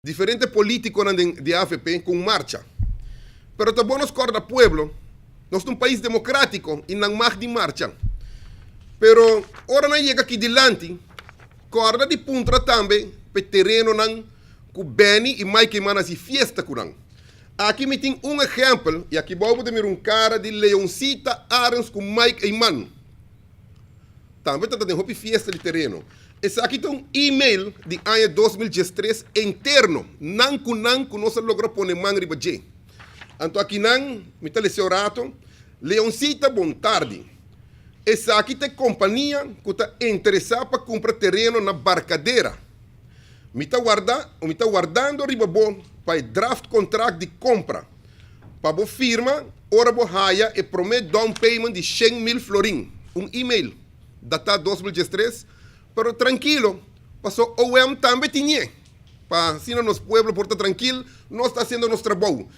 Diferente politiconan den di avp cu un marcha. Pero ta bon nos corda pueblo, nos ta un pais democratico y nan mag di marcha. Pero ora nan yega aki dilanti, corda di puntra tambe p'e terenonan cu Benny y Mike Eman haci fiesta cu nan. Aki mi tin un ehempel y aki bao bo ta mira un cara di Leoncita Arends cu Mike Eman. Tambe ta ta den hopi fiesta di tereno. Esaki ta un e-mail di aña 2013 interno, nan ku nan ku nos a logra pone man riba dje. Anto akinan mi ta lese un rato, Leoncita bon tardi. Esaki ta e kompania ku ta interesá pa kumpra tereno na Barcadera. Mi ta warda o mi ta wardando riba bo pa e draft kontrakt di kompra pa bo firma ora bo haya e promé down payment di 100,000 florin. Un e-mail datá 2013, pero trankilo, paso OM tambe tin e. Pa asina nos pueblo por ta trankil, nos ta hasiendo nos trabou.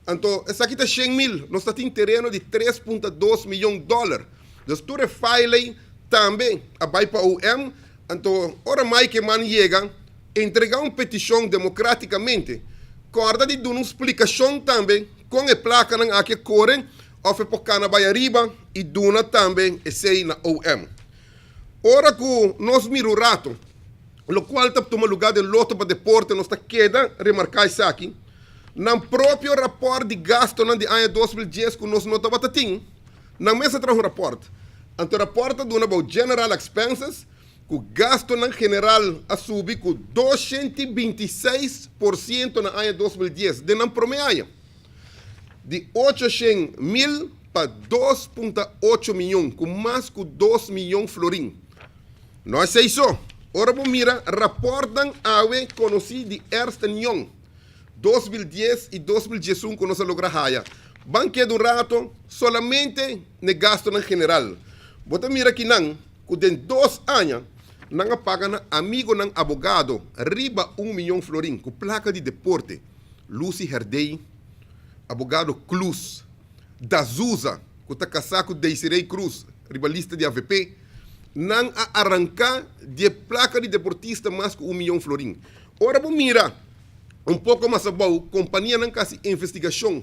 Anto esaki ta 100,000, nos ta tin tereno di 3.2 miyon dòler. Dus tur e file ei tambe a bai pa OM. Anto ora Mike Eman yega, entregá un petishon demokrátikamente, kòrda di duna un splikashon tambe kon e plakanan aki a kore òf e por kana bai ariba i duna tambe esei na OM. Ora ku nos mira un rato lokual ta tuma lugá den Loto pa Deporte nos ta keda remarká esaki, nan propio rapòrt di gastonan di aña 2010 ku nos no tabata tin, Nan mes a traha un rapòrt. Anto e rapòrt ta duna bou General Expenses ku gastonan general a subi ku 226% na aña 2010, den nan promé aña, di 800 mil pa 2.8 miyon, ku mas ku 2 miyon florin. No esei so, ora bo mira rapòrtnan awe konosí di Ernst and Young, 2010 i 2011 ku nos a logra haya. Ban keda un rato solamente n'e gastonan general. Bo ta mira kinan ku den dos aña nan a paga nan amigonan abogado riba un miyon florin ku plaka di deporte. Lucy Herdey, abogado Kloes, Dazuza ku ta kasá ku Desiree Croes riba lista di avp, nan a aranká di e plaka di deportista mas ku un miyon florin. Ora bo mira un poko mas abou, kompanianan ka hasi investigashon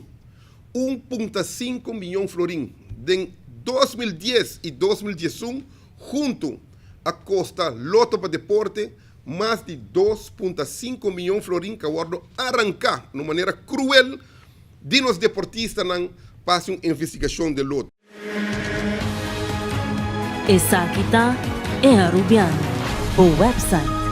1.5 miyon florin den 2010 i 2011 huntu a kosta Loto pa Deporte mas di 2.5 miyon florin ka wòrdu aranká na un manera kruel di nos deportistanan pa hasi un investigashon den Loto. Esaki ta E Arubiano, bo website.